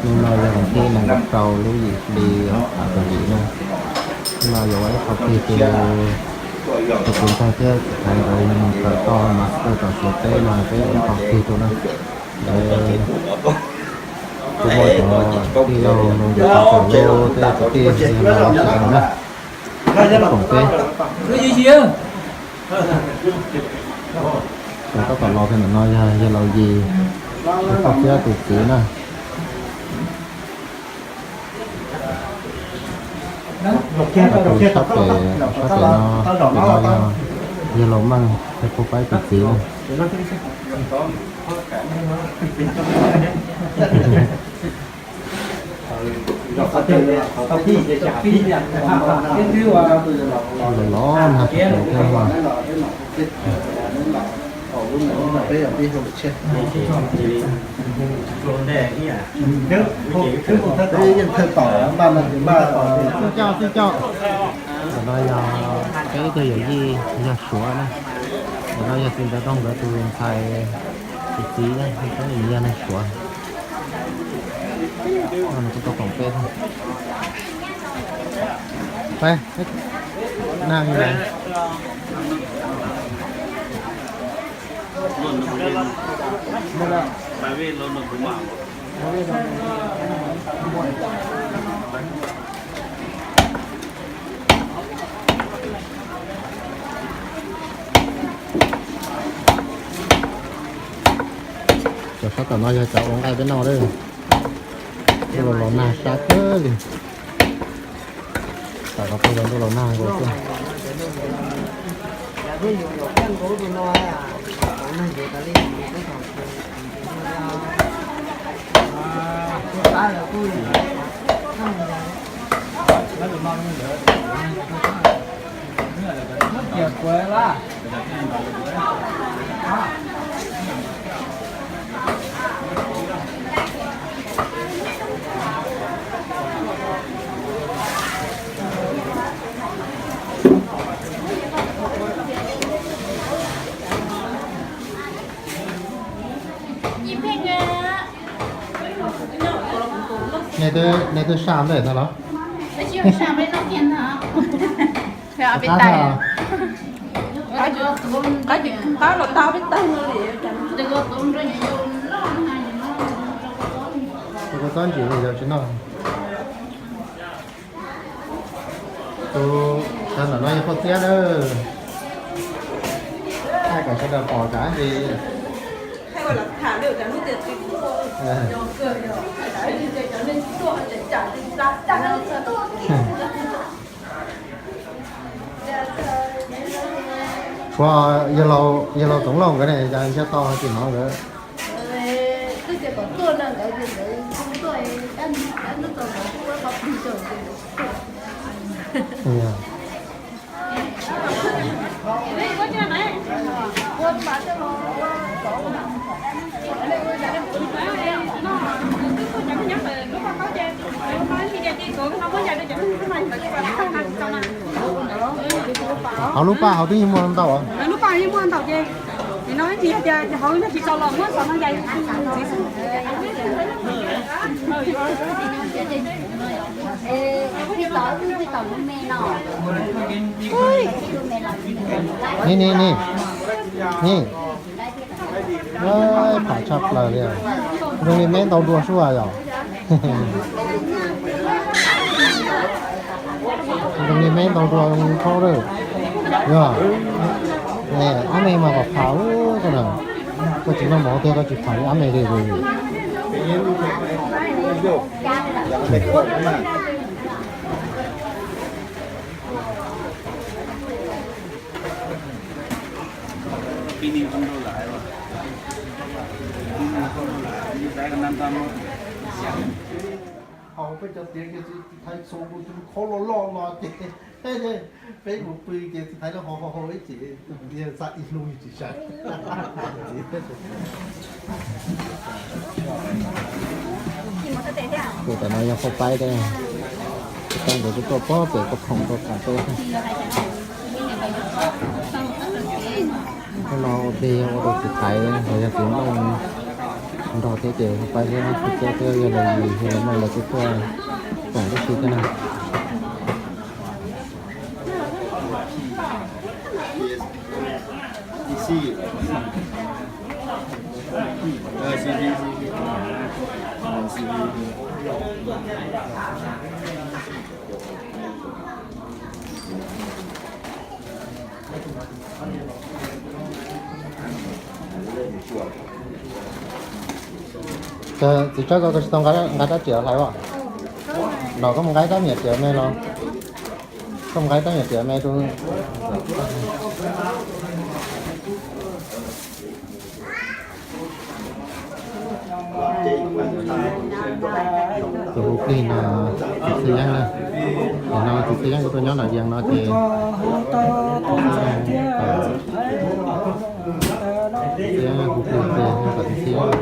Hnub no yog vas thib nees nkaum rau lub yim hli ob phav kaum yim na. Hnub no yuav ua ib qho twg rau tus kwv ntxawg thiab tus ntxhais nkawd yog mus kawm toj master tom Suav teb no, peb ua ib qho twg rau na. Kuv muab cov tij laug los yog cov tij laug tej kwv tij los sawv daws na, koom peb. Tus tab tom los kiag ntawm no yog yawg laus Yis, tus toj siab tus txiv na. Tus sab pem, sab pem no, pem no yog yawg laus Meej thiab Pub Paib tus txiv na. Los los nag sab pem thiab mas. Xij coj, xij coj. Ntawm no yog peb ib tug yawm yij yog Suav na. Ntawm no yog txiv ntxawm Toog nkawd tus ntxhais tus txiv na, nws yog neeg Suav. Nws kuj tuaj koom peb thiab. Peb, nag li ntawd. Cov sab tom no yog cov ua nqaij peb noj lawm. Los los nag sab kawg li. Tam no peb los ntuj los nag nkaus xwb. Nej twb saj ntawm no los? Tus kua txob ntsim yog tsis noj. Tus sawv ntawm no yog Paj Txiab na. Thaij kom sawv daws pom tsam li. Tshuav yawg laus Txoov Lauj nkawd ne, cas nco tau hais tias no nkawd. Hauv lub paj hauv twb yeej muaj ntau. Lub paj yeej muaj ntau ces, no tsis yog tias hauv no tsis tau los muab xov no cais ntxiv xwb. Ni ni ni ni. Pham tshaj plaws li. Zoo li meb ntau dua sub yom. Zoo li meb ntau dua zoo li khaub lawm. Yog, ab me mas pham pham ub koj na. Koj tsis noj mov tiag koj tsis pham li ab me li. Hauv peb cov tiav kiag txiv thaiv txhua tus khaub loj loj no ces peb mus pw ces txiv thaiv lawv hau hau hau ib ces xa ib hlub tsis sawv. Tus tam no yog Phauj Paib thiab, Phauj Paib nkawd kuj tuaj pog pem tuaj khoom tuaj koom peb. Hnub no ua plig yog ua rau txiv thaiv los yog txiv nplooj. Nrog thiab ces pab thiab, txhua txhua yog lawv yim yog lawv muaj lawv kuj tuaj pom tib si thiab na. Txiv Tsawb, koj tsis tau nqa rab riam hlais os? Los koj mus nqa rab riam me los. Koj mus nqa rab riam me rau. Tus hu plig no txiv Xwb Yeeb na. Nim no txiv Xwb Yeeb kuj tuaj nyob nram Vias no ces txiv Xwb Yeeb hu plig ces kom txiv Xwb Yeeb hu.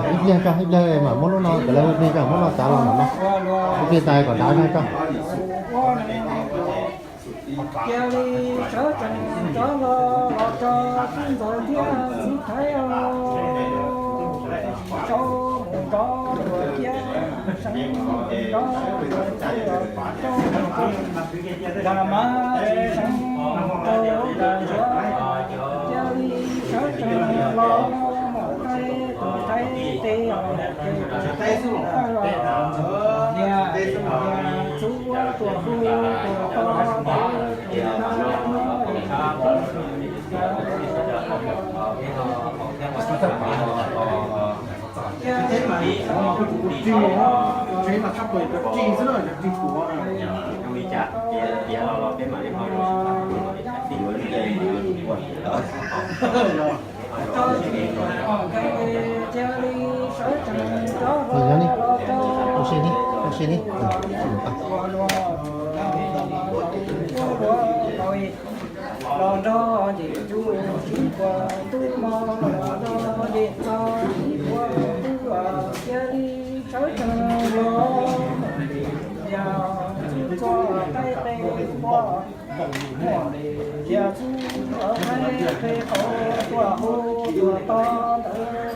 Ib pliag koj, ib pliag mam muab lub no, cov lawv hu plig koj muab no txav los mam no. Ib pliag tas kom dav koj. Cia li sawv tsees rov los, los rau txiv ntxawm thiab txiv Thaiv, sau mus rau tuam kiab, seev mus rau tuam kiab, rau tuam kiab, nram mas tsis seev mus rau nram zuav. Cia li sawv tsees los mus qhib tus Thaiv tes, tus Thaiv xub los, niam, niam txuv tuam hu tuam to, tus Thaiv no. Ua si ni, ua si ni. Los nrog ntim tsuj txiv puag ntuj mog, los nrog ntim txog txiv puag ntuj, cia li sawv tsees los. Yog txuj txuag qaib qe poj, yog txuj txuag qaib qe qauv, tuaj hu tuaj to ntawd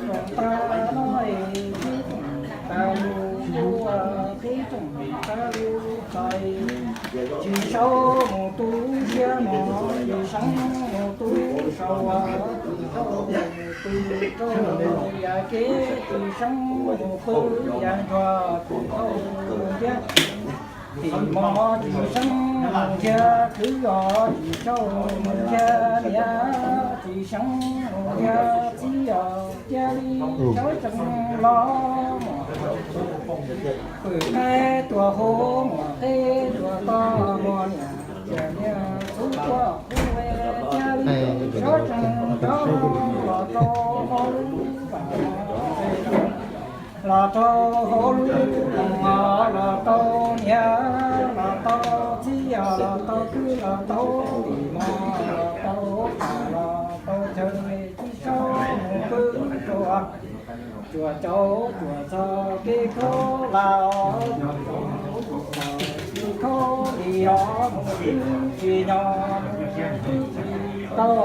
tsoom tag no es, tsis tsoom tas lus ua, tsis tsoom tas lus txais. Tsis sau mus tu siab mog, tsis seev mus tu sau, tsis sau mus tu rau yam kev, tsis seev mus pw yam ntsuag, tsis sau mus thiab tim mog, tsis seev mus thiab kwv os, tsis sau mus thiab niam, tsis seev mus thiab txiv os, cia li sawv tsees los. Pw qaib tuaj hu muam qe tuaj to muam niam, niam txuv tuaj hu, cia li sawv tsees rov los rau hauv lub pas, los rau hauv lub pas, los tau niam, los tau txiv, los tau kwv, los tau tim mog, los tau tas, los tau chaw, tsis sau mus pw rau tsuas cau tsuas txog kev khaub hlab, tsuas cau tsuas txog kev khaub lig os, mus twb tsis nyob, mus twb tsis tau,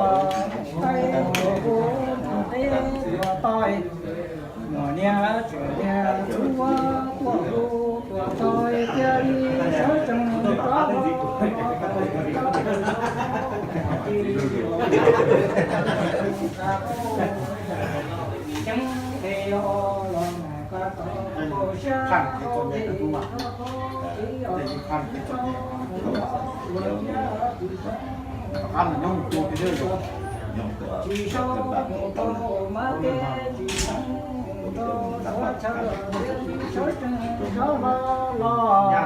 mus qaib tuaj hu muam qe tuaj to, muam Niag tseem niag tub tuaj hu tuaj tau cia li sawv tsees rov los. Ceeb es yog los mus ka tau siab tsis sau mus rau mas teb tsis sau mus rau suav chaw, sawv tsees rov los los.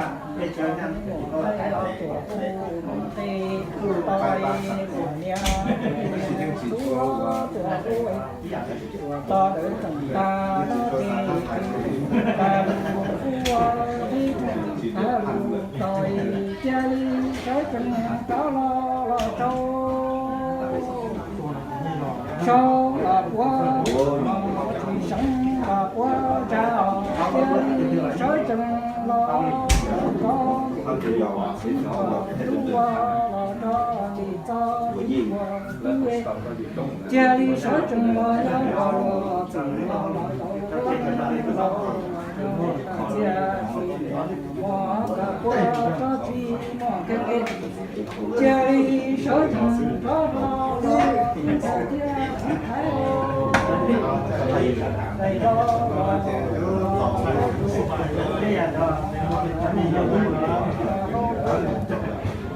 Tuam hu tuam hu tau ib tuam niam tub tuam hu tuam to dawb tseem tas no ces tas lus ua ib tag lus tau cia li sawv tsees rov los los rau. Sau los puag tsis seev los puag tsa os, cia li sawv tsees los rau ko, tsis muaj tub ua los rau tsis txog tsis muaj tub, cia li sawv tsees los nyob los los txawm los los rau txiaj tsis muaj puag tsob tsis muaj kev. Cia li sawv tsees rov los los thiab tsis thaiv los.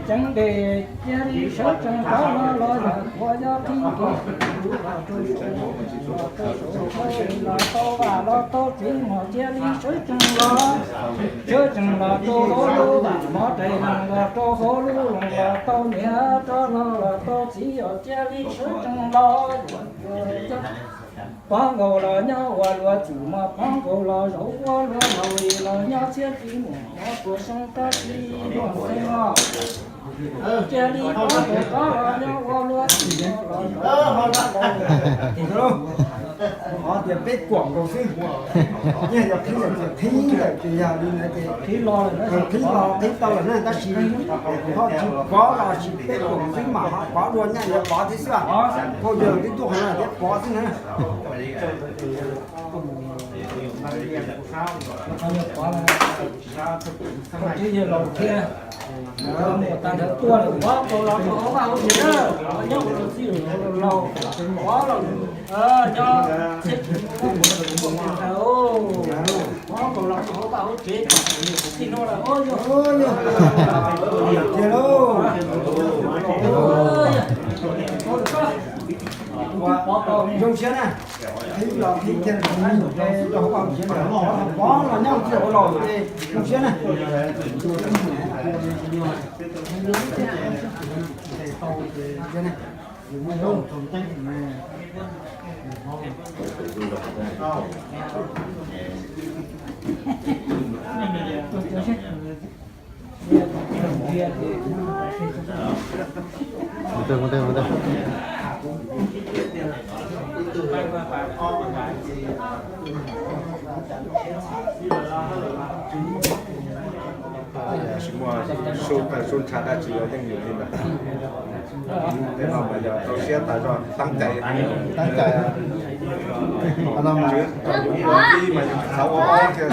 Ceeb es cia li sawv tsees rov los los yog puas yog qhib kev los rau saum los rau saum los tau vam los tau tsev mos cia li sawv tsees los. Sawv tsees los rau hauv lub vam mov rais los rau hauv lub loog los tau niam rov los los tau txiv os, cia li sawv tsees los. Pov nkaus los nyob ua luag txwm mos, pov nkaus los zaum ua luag laus li los nyob txhiab tsis muaj mov puas xyoo rov tsis muaj xeeb os. Cia li pov nkaus rov los nyob ua luag txwm los zaum ua luag laus. Qhov tias peb kuam nkaus xwb, yeej yog qhib lawm ces qhib lawm ces yog li ntawd ces qhib los qhib tau lawm na, tab sis ho tsis pov los sis peb kuam xwb mas ho pov dua nyaj yuav pov thiab xwb. Phooj ywg twb tuaj qhov no thiab pov xwb na. Pov los tau los rau hauv vaj hauv tsev na, nyob ua luag txwm los laus, pov los nyob txhiab tsis muaj mov puas xyoo. Pov los rau hauv vaj hauv tsev, txij no los tiag lauj. Zoo siab na, qhib los qhib kiag rau hauv vaj hauv tsev, pov los nyob txij ua laus ces zoo siab na. Mus teb, mus teb, mus teb. Tsis muaj sub ntsha dab tsi los yeej yog li ntawd. Tej no mas yog rau siab tas zog, teeb cai, teeb cai. Tswv tau yus ua tib mas yus tsis xav ua ob thiab.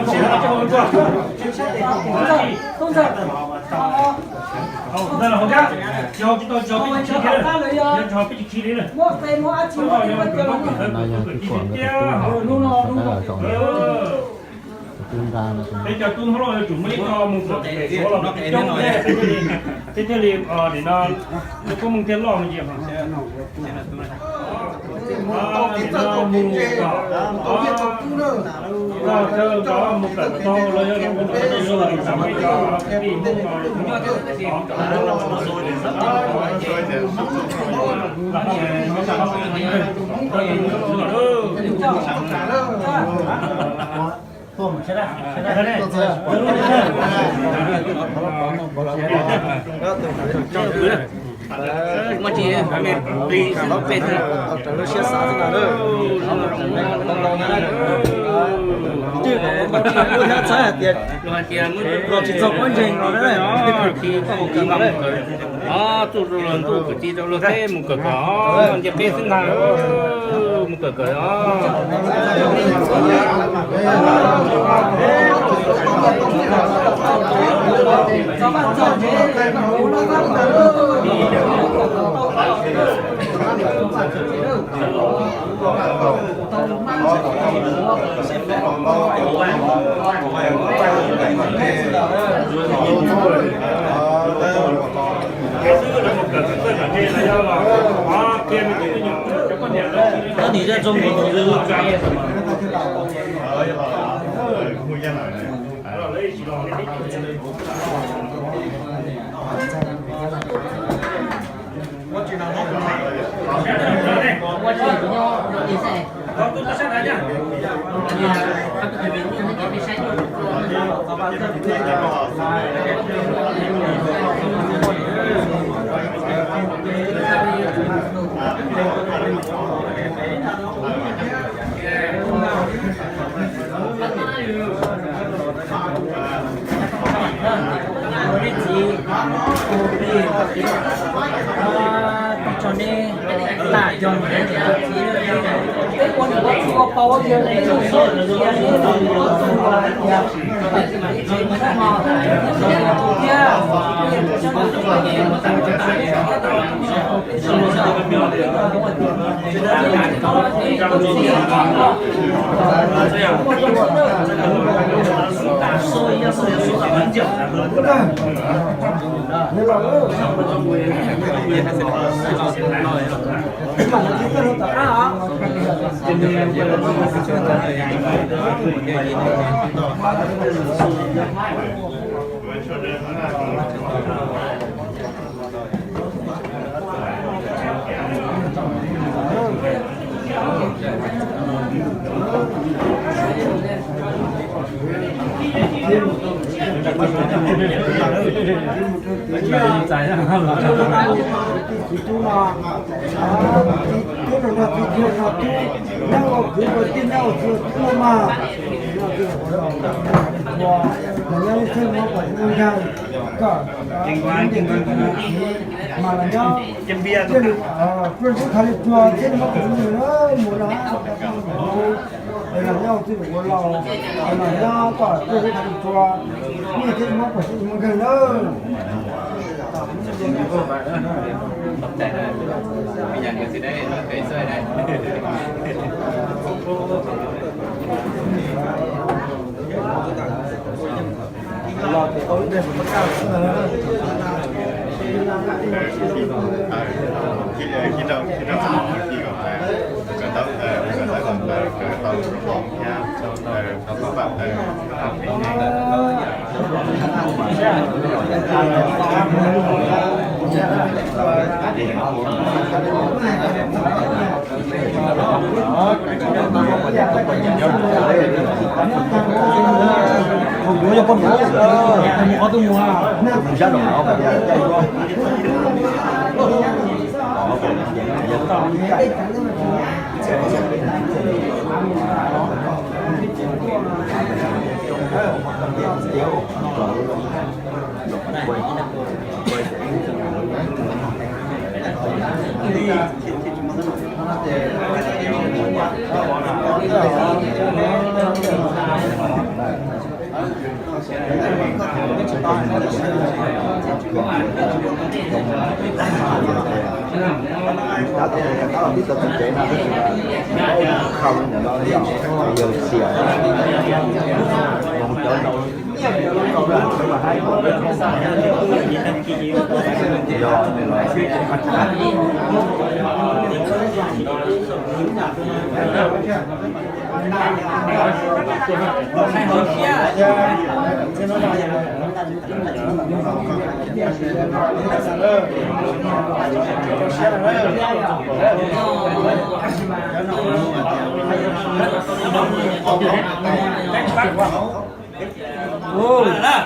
Peb cov tub Hmoob Lauj yuav tsum muaj ib co mus kom pem Suav los mus coob thiab, peb thiaj li, nim no, kuj mus thiaj loj me ntsis. Nim no mus kom, loj thawj nrov mus kom tau los yog mus kom tau, ib co tij Hmoob, muaj tsis me plis xwb pes. Twb kom muaj tsis lub thiab txhawb hais tias los tsis txog puab ntseeg no na. Txuj rau luag ntuj kwv tij rau luag teb mus kawm kom nce peb xwb ntag, mus kawm kom Nej txiv, tso nej tam cog niam txiv, peb ua niam ua txiv ua pog ua yawg,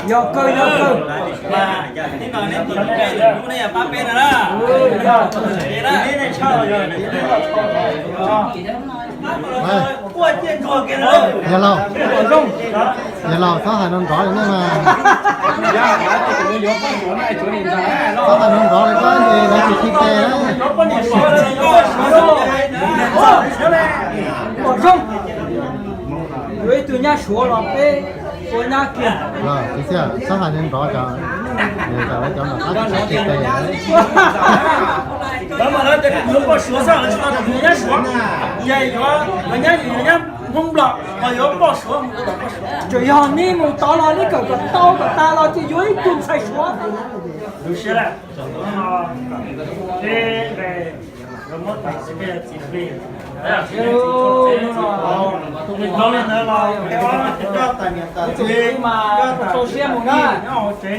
Yog kawg, yog kawg. Yog laus, yog laus, txhob hais no nrov li nej mas. Txhob hais no nrov li koj ces lawv tsis khi tes. Pom zoo, yuav ib tug nyab Suav los peb ua nyab kiag. Txhob hais no nrov, cov, cov, cov no qab tsis khi tes. Lawv mas lawv tias kuv yuav poj Suav xwb, lawv tsis tau tias kuv yuav nyab Suav. Yog yuav, yuav nyab, yuav nyab Hmoob Nplog, ho yuav poj Suav. Tsuas yog neb mus tod los neb kawm kom tau kom tas los ces yuav ib tug ntxhais Suav. Txaus siab mus na.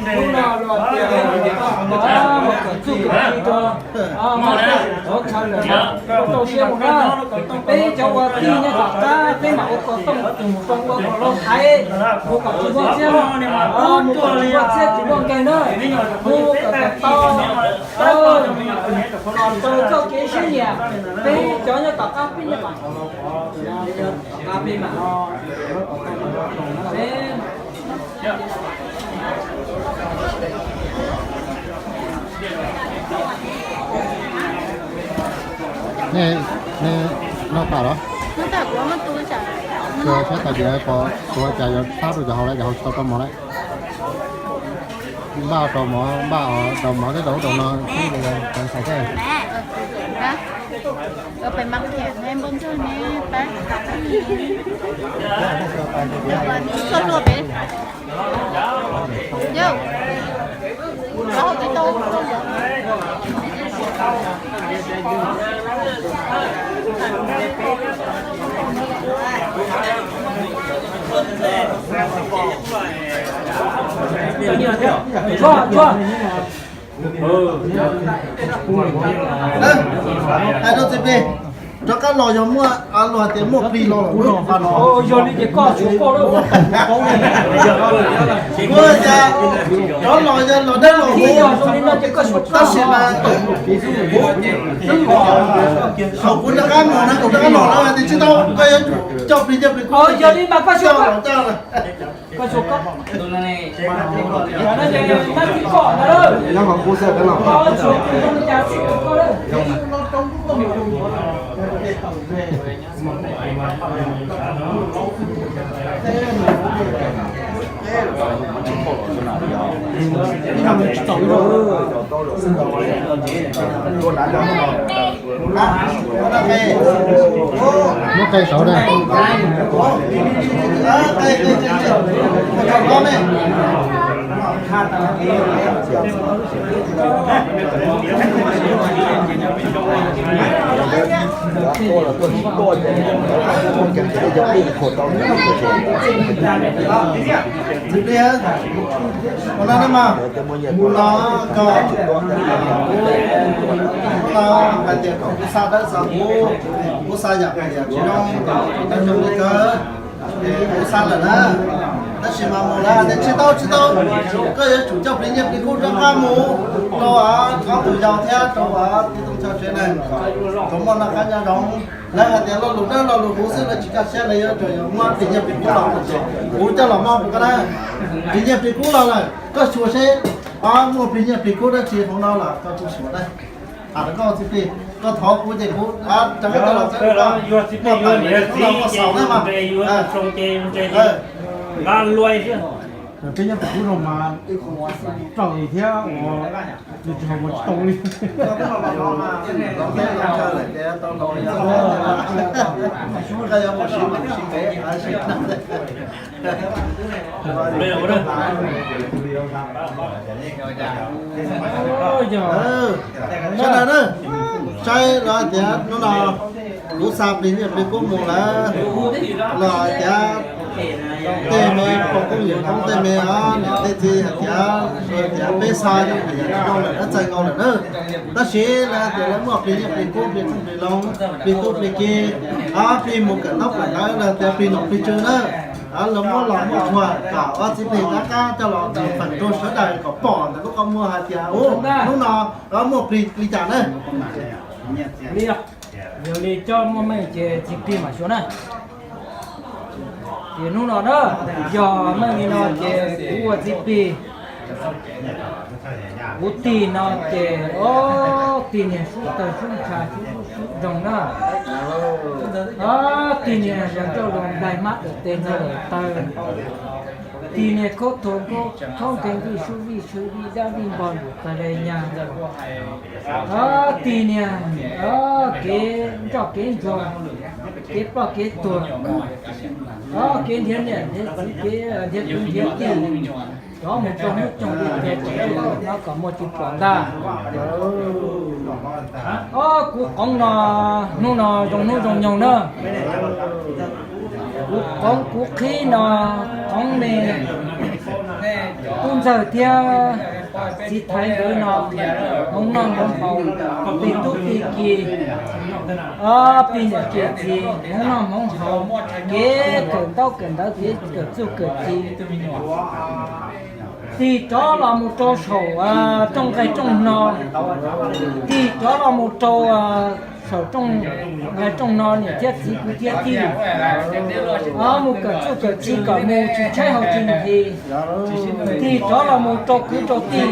Hnub no luag tias mus kom txuj kom ci rau, ov, khawv lawm, txaus siab mus na. Peb cov ua tij nyob tom qab peb mam ua kom tooj, ua kom loo thaiv, mus kom tsis muaj txiab, mus kom tsis muaj txiab tsis muaj nkeeg na. Mus kom tau, los rau txoj kev siab nyiam. Peb cov nyob tom qab peb nyob tom qab peb mas, nej, nej noj tas los? Sab tas tias pom ua cas yuav sab rau cov hauv lawm, cov hauv tsis tau rau mov lawm. Npaj rau mov, npaj rau mov thiab rau ub rau no xwb, ntxhais thiab. Peb mam thiaj neb npau ntsuag neb pab. Txog luag peb. Yog. Qhov hauv tib tau. Tsuag, tsuag. Hais rau txiv plig, rov qab los yog muaj, luag hais tias muaj plig los lawm. Yog li ces koj tshuav koj lawm. Kuv tias rov los yog los deb los huv, tab sis mas thaum kuv rov qab mus na, kuv rov qab los na, hais tias tsis tau, koj yuav tsum coj plig nyiaj plig kub. Yog li mas koj coj los coj. Koj tshuav koj. Nyob qhov qub xwb peb los. Muab qe saud na. Txiv plig, ua no na mas, mus no koj, mus no hais tias kom kuv xa dawb xa huv, kuv xa yam hais tias tsis zoo, tsis zoo li kawg, kuv xa lawm na. Tab sis mas mus lawm hais tias tsis tau tsis tau, koj yuav tsum coj plig nyiaj plig kub rov qab mus rau qhov tus yau thiab rau tib tug chaw tsev neeg, kom muaj noj qab nyob zoo. Lawv hais tias lo lus dawb lo lus huv xwb lawv tsis kaj siab, lawv yuav tsum yog muab plig nyiaj plig kub los, kuv coj los muab rau koj na. Plig nyiaj plig kub los lawm, koj xyuas seb, muaj plig nyiaj plig kub dab tsi hauv no los koj kuj xyuas na. Tham rau koj txiv plig, koj thov kuv ces kuv rov qab coj los txhawb rau koj. Muaj tawm los muaj xaus na mas. Peb nyob pem ub no mas raug thiab ua, nws tsis haus mas tsis tau li. Sawv daws na, saib los tias hnub no kuv xa plig nyiaj plig kub mus lawm, los tias tej me pog koob yawm koob tej me os, niam tej txiv hais tias, tias peb xa yog plig yam tsis zoo lawm, lawv txais nkaus lawm na. Tab sis lawv hais tias lawv muaj plig nyiaj plig kub plig rooj plig loo, plig tub plig ki, plig mus kawm ntaub kawm ntawv, lawv tias plig nom plig tswv na. Lawv muab los muab tshuaj kom ob txiv plig rov qab coj los feem rau sawv daws kom pom ntawm lub qhov muag hais tias hnub no muaj plig li cas na. Yog li coj muaj meej ces txiv plig mam xyuas na. Ces hnub no na, yog meej li no ces kuv ua txiv plig. Kuv tig no ces, o, tig niag sub tawg sub ntsha sub zub sub zoog na. O, tig niag hluas nraug hluas nplaig hmab tes ntxhais lawm tawg. Tig niag khaub thuas khaub nkeeg vij sub vij sub vij dab vij npog npum tawg le nyag. O, tig niag, o, kev ntsoj kev ntsuag, kev ploj kev tuag. O, kev nrhiav niam nrhiav txiv, kev nrhiav kwv nrhiav tij, rov mus rau hnub coog li ces no kom muaj tsis pom ntag. O, kuv qoov no, hnub no zoo hnub zoo nyoog na. Kuv qoov kuv qhib no, qoov me tub ntxawg thiab txiv thaiv nkawd no hmoov noj hmoov haus, plig tub plig ki, plig niam plig txiv hmoov noj hmoov haus, kev kawm ntaub kawm ntawv, kev kawm txuj kawm ci. Tig rov los mus rau saum rooj nqaij rooj hno, tig rov los mus rau saum rooj nqaij rooj hno niam thiab txiv kwv thiab tij, mus kawm txuj kawm ci kom mus tsis tshaib haus tsis nqhis. Tig rov los mus rau kwv rau tij,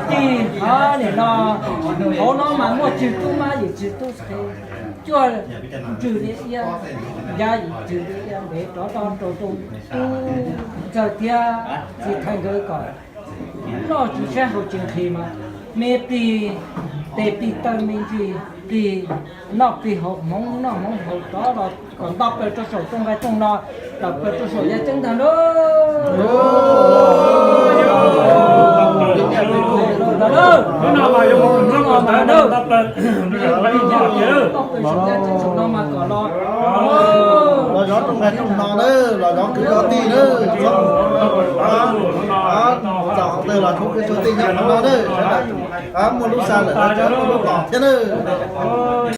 tig nim no hauv no mas muaj tswv tub mab yim tswv tub qhe, cuaj ntswg li iab, yab yim tswv li iab ntev rov rau rau tub ntxawg thiab txiv thaiv nkawd kom noj tsis tshaib haus tsis nqhis mas me plig Plig tawg me ntsis, plig noj plig haus, hmoov noj hmoov haus rov los kom nto plaws rau saum rooj nqaij rooj no, tawm plaws rau saum yaj ceeb ntag na. Nto plaws saum yaj ceeb saum no mas kom los. Los zov rooj nqaij rooj no na, los zov kwv zov tij na, txhob txaus hauv twg los tshuav kwv tshuav tij nyob qhov no na, sawv daws muaj lub xa lawm, muaj lub tom thiab na.